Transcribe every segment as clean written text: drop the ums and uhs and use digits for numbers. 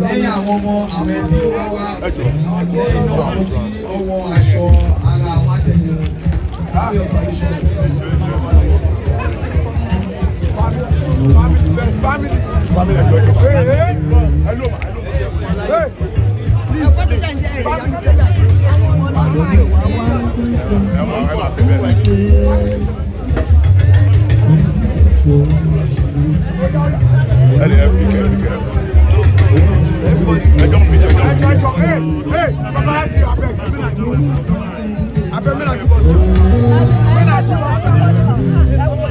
Lẹ́yìn àwọn ọmọ, àwọn ẹbí wa wá. Lẹ́yìn náà, àwọn tí ó wọ aṣọ ara àwọn àtẹ̀lé wọn. Family of tradition, please. Family first, family. Family, ẹjọ ẹjọ. Hey, hey. Hello, ma, hello. Hey, please. Family first. Ẹ máa tẹ bẹ́ẹ̀. Ẹ lè ẹ fi kẹ ẹ fi kẹ. Ẹjọ mi ẹjọ. Ẹjọ ẹjọ, hey, hey, paparazzi, abeg, make una give us chance. Abeg, make una give us chance. Make una give us chance. Make una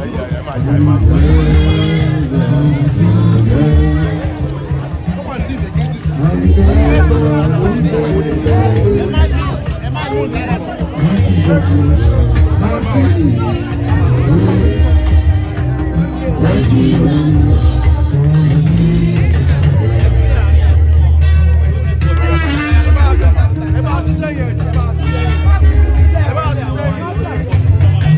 give us Ẹ máa yá, ẹ máa. Come and leave against this. Jesus wash my sins away. When Jesus wash my sins away. Ẹ bá ṣiṣẹ́ yẹn, ẹ bá ṣiṣẹ́ yẹn. Ẹ bá ṣiṣẹ́ yẹn.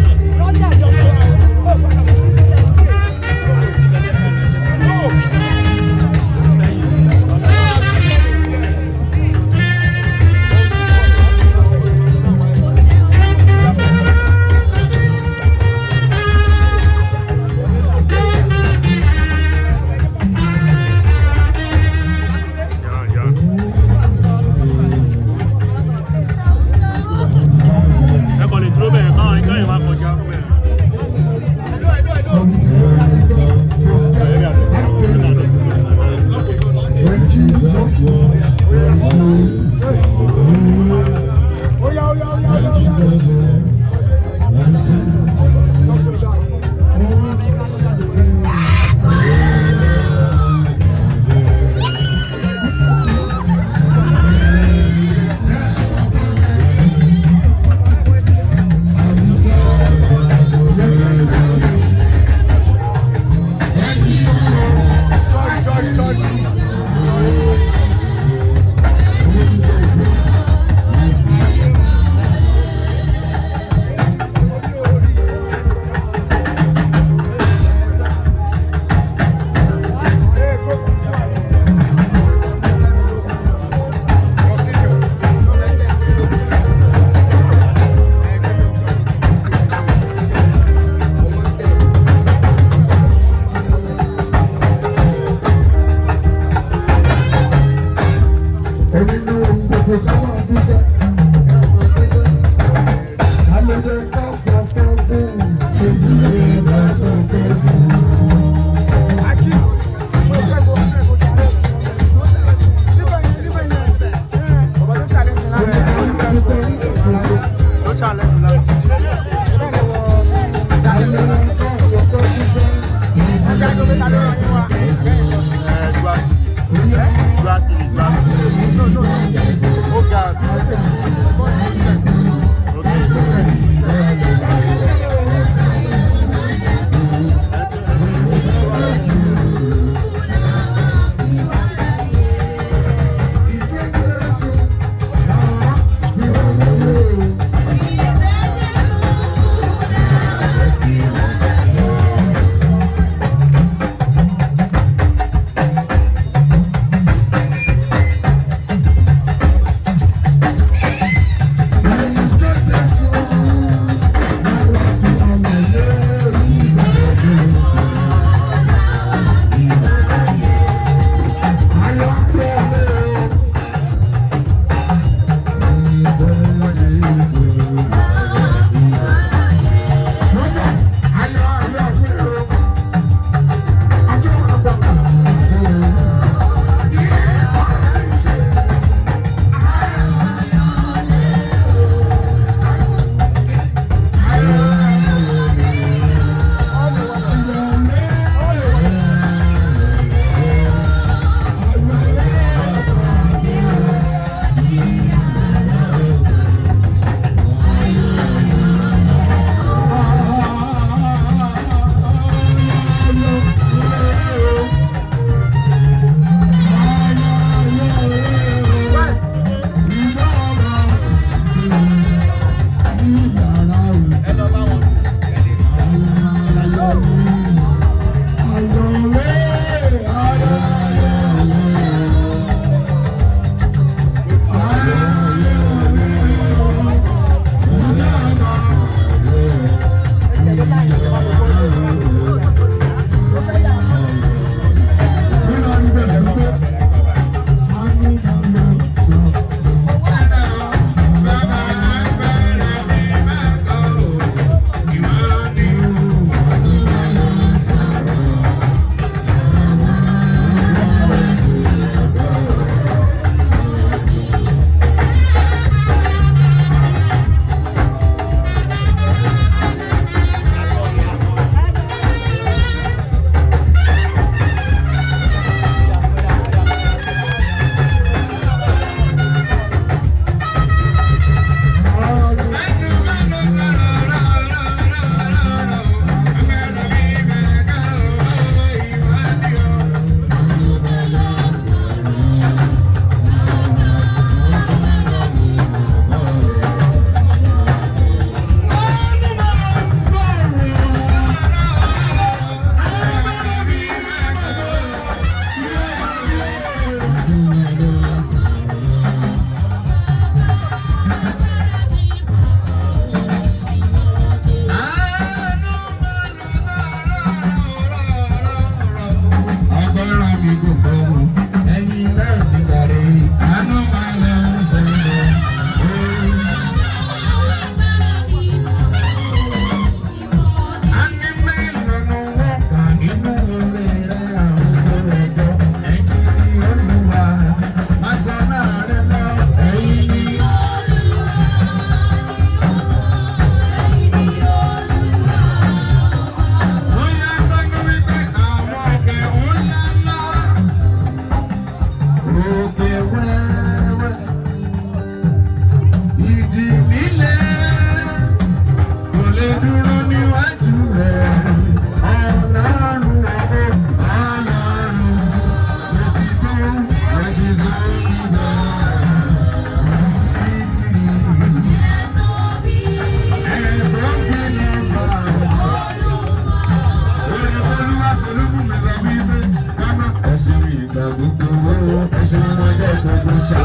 Ìgbà gbogbo ẹ̀ṣẹ̀ wọn jẹ́ gbogbo ṣá.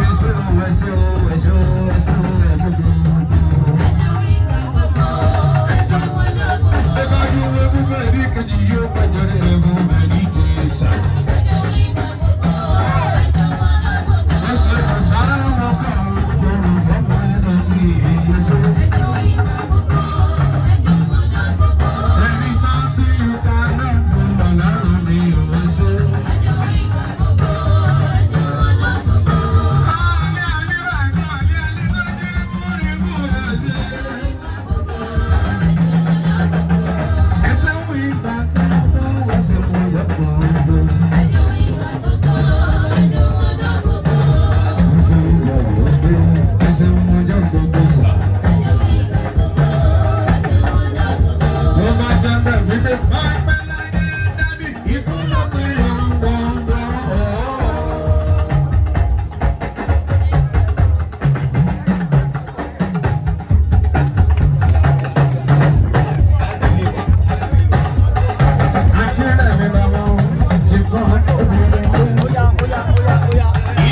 Ẹ̀ṣẹ̀ o, ẹ̀ṣẹ̀ o, ẹ̀ṣẹ̀ o, ẹ̀ṣẹ̀ o, ẹ̀ gbogbo. Ẹ bá yún ewu bẹ́ẹ̀ ní kejì yóò pẹ̀jọ́ rẹ̀ ewu bẹ́ẹ̀ ní kejì sá. Ẹ̀ṣẹ̀ kò sára wọn kàn ó, Yorùbá máa ń lọ ní ìyẹ́sẹ̀. There is nothing you cannot do, Ọlọ́run mi ò ṣe.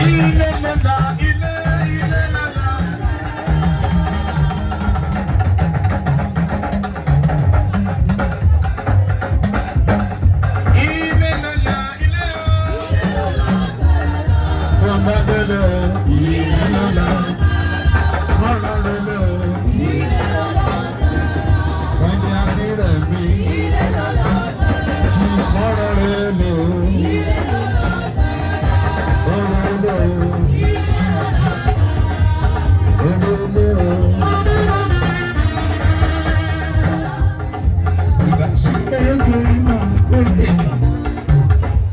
Ilé lọ́la, ilé, ilé lọ́la. Ilé lọ́la, ilé o. Wọ́n bá délé o, ilé lọ́la. Wọ́n lọ lélẹ̀ o. Wọ́n ní akírẹ̀ mi. Jì mọ́rọ̀ lélẹ̀ o. Ọ̀rọ̀ lélẹ̀ o. Ọ̀rọ̀ lélẹ̀ o.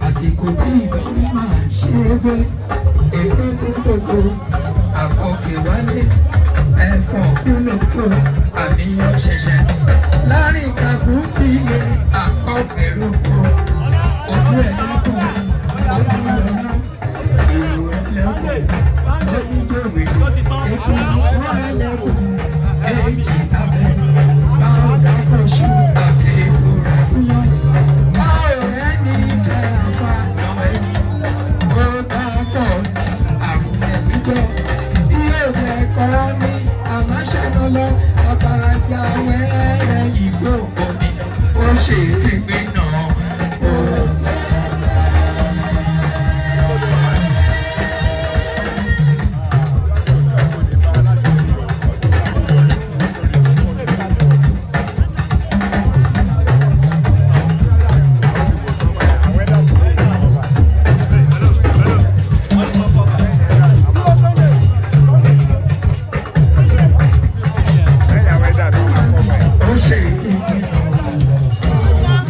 Àsìkò tí ìbọn máa ṣe é gbé èpè tó kòkó àkọkè wálé ẹ̀fọn kúlòkó àníyàn ṣẹ̀ṣẹ̀ láàrin kàkún sílé àkọkèrúkọ ojú ẹ̀ lẹ́kùn ojú ọ̀nà èrò ẹlẹ́kùn oníjòwè èkó wọn ẹlẹ́kùn èjì abẹ báwo dákọ̀ṣù àti èkó rẹ̀ kúyọ́ báwo rẹ̀ ní ìfẹ́ àfa lọ́wọ́ ẹni ó bá tọ̀ àrùn ẹ̀mí jọ bí òun ẹ̀kọ́ ní àmáṣẹ́nu lọ àbájá wẹ́rẹ́ ìgbó omi ó ṣe é gbé náà ó. Lẹ́yìn àwọn ẹ̀dá tó máa kọ́ báyìí. Ó ṣe é gbé náà.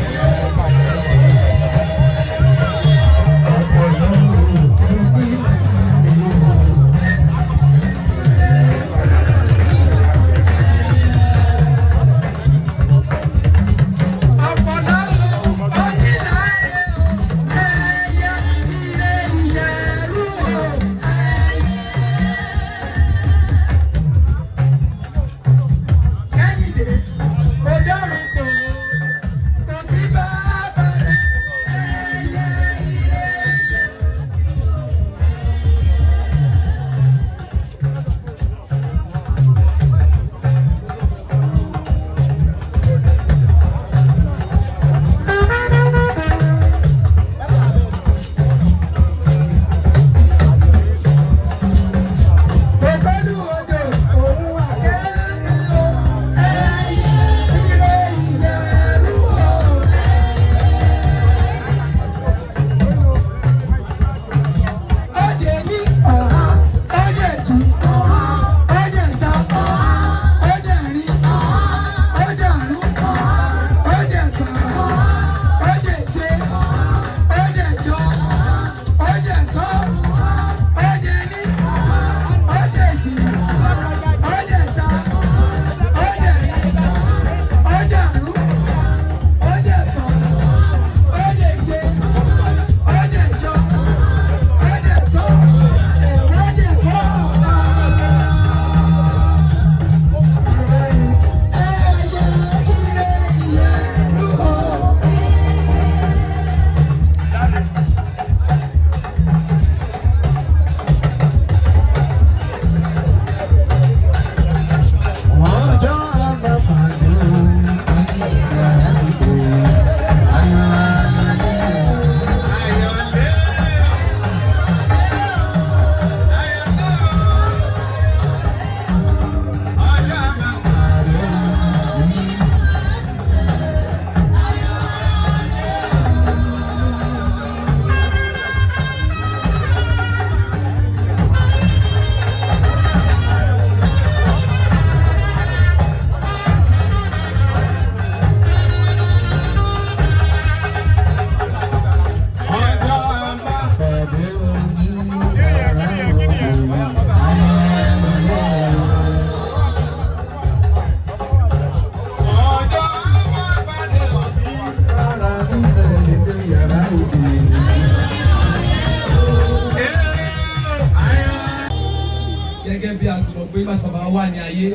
Gẹ́gẹ́ bí a ti mọ̀ pé nígbà tí bàbá wà ní ayé,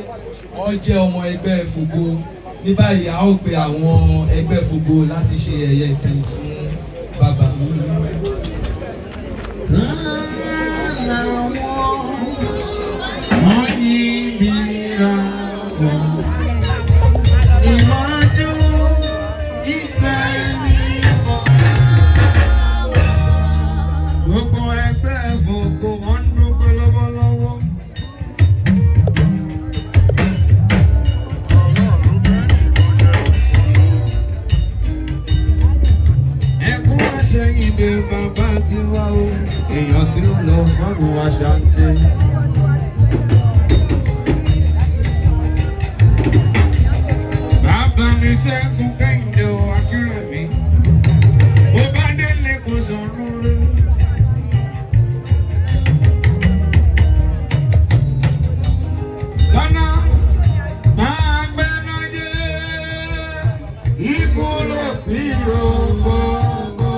wọ́n jẹ́ ọmọ ẹgbẹ́ Fògo. Ní báyìí, a ó pe àwọn ẹgbẹ́ Fògo láti ṣe ẹ̀yẹ ìkẹyìn fún bàbá. Gbogbo ẹgbẹ́ Fògo wọ́n ń dúpẹ́ lọ́wọ́lọ́wọ́. Ẹkún àṣẹyìndé bàbá ti wá o, èèyàn tí ó lọ fọ́ọ̀mù àṣàǹtì. Bàbá mi Ṣẹ́gun Kẹ́hìndé o, Akírẹ̀mí. Bó bá délé kò sọ̀rọ̀ rẹ̀. Lọ́nà máa gbẹ́ láyé, ikú ló bí ògbógbó.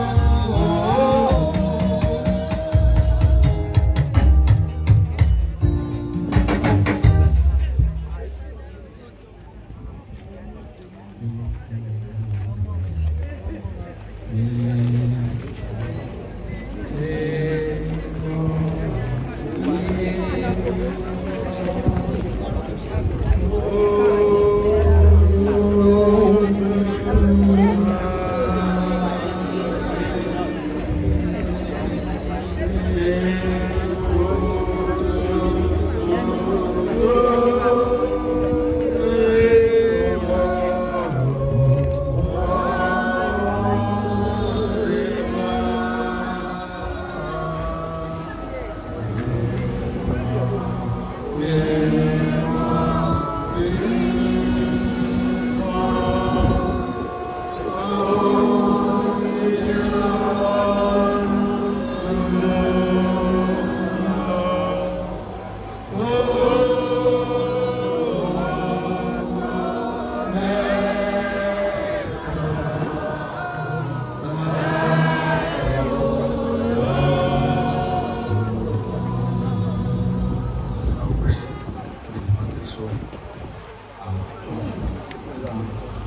Pray for the departed soul and of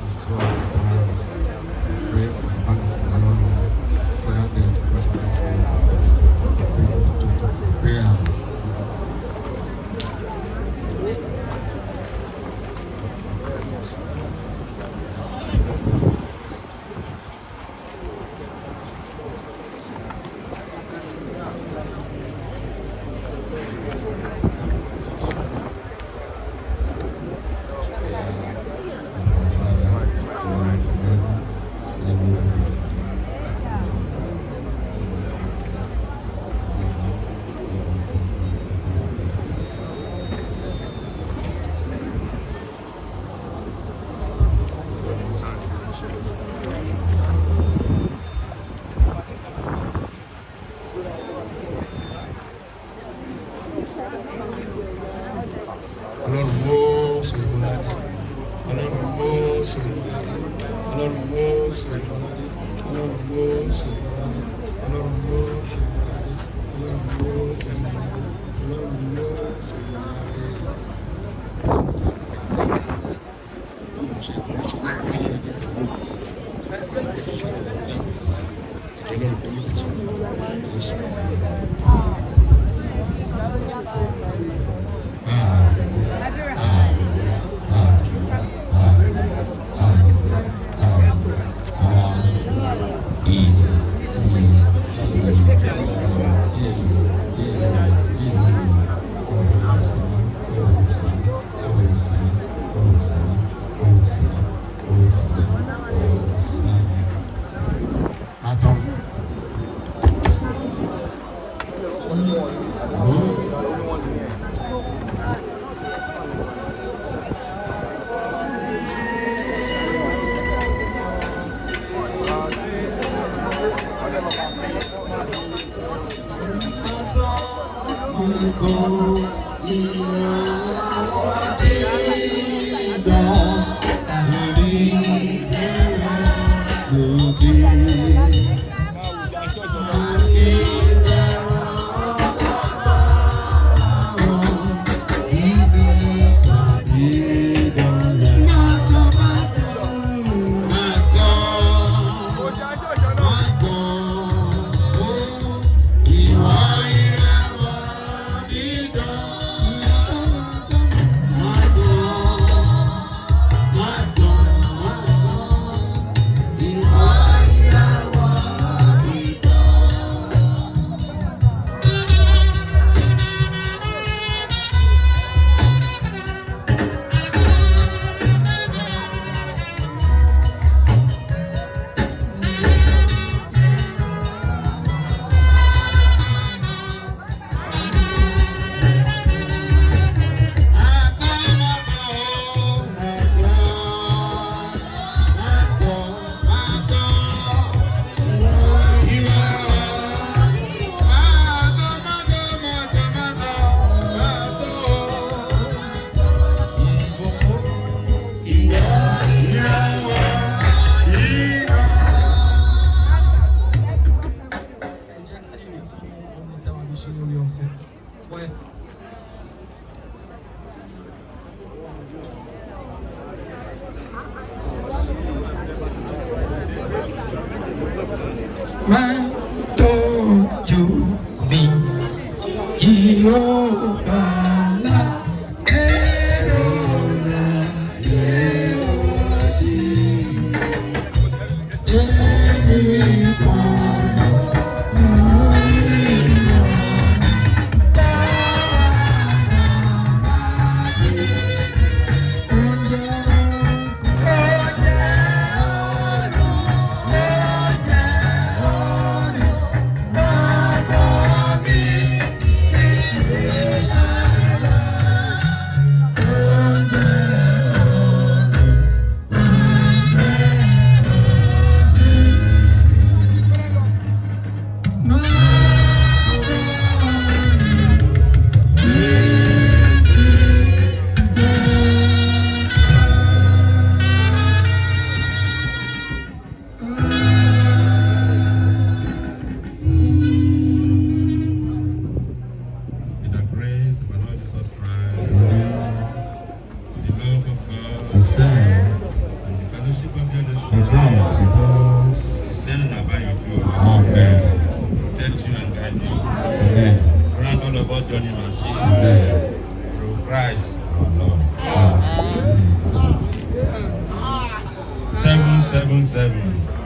restore our lives. Pray for the bank of the Lord, Father, death, prosperous and progress. Pray for the total prayer. Our Father, who art in heaven, hallowed be thy name. Ọlọ́run Mósè Olúmọládé, Ọlọ́run Mósè Olúmọládé, Ọlọ́run Mósè Olúmọládé, Ọlọ́run Mósè Olúmọládé, Ọlọ́run Mósè Olúmọládé, Ọlọ́run Mósè Olúmọládé, Ọlọ́run Mósè Olúmọládé. Nathan. Thank Máa tọ́jú mi kí ó bàlá èrò láyé òsì. Èmi kò mọ̀ orí In the grace of our Lord Jesus Christ, the love of God, and the fellowship of the Holy Spirit, stand and abide with you all, protect you and guide you. Grant all of us journey mercy through Christ our Lord. 777.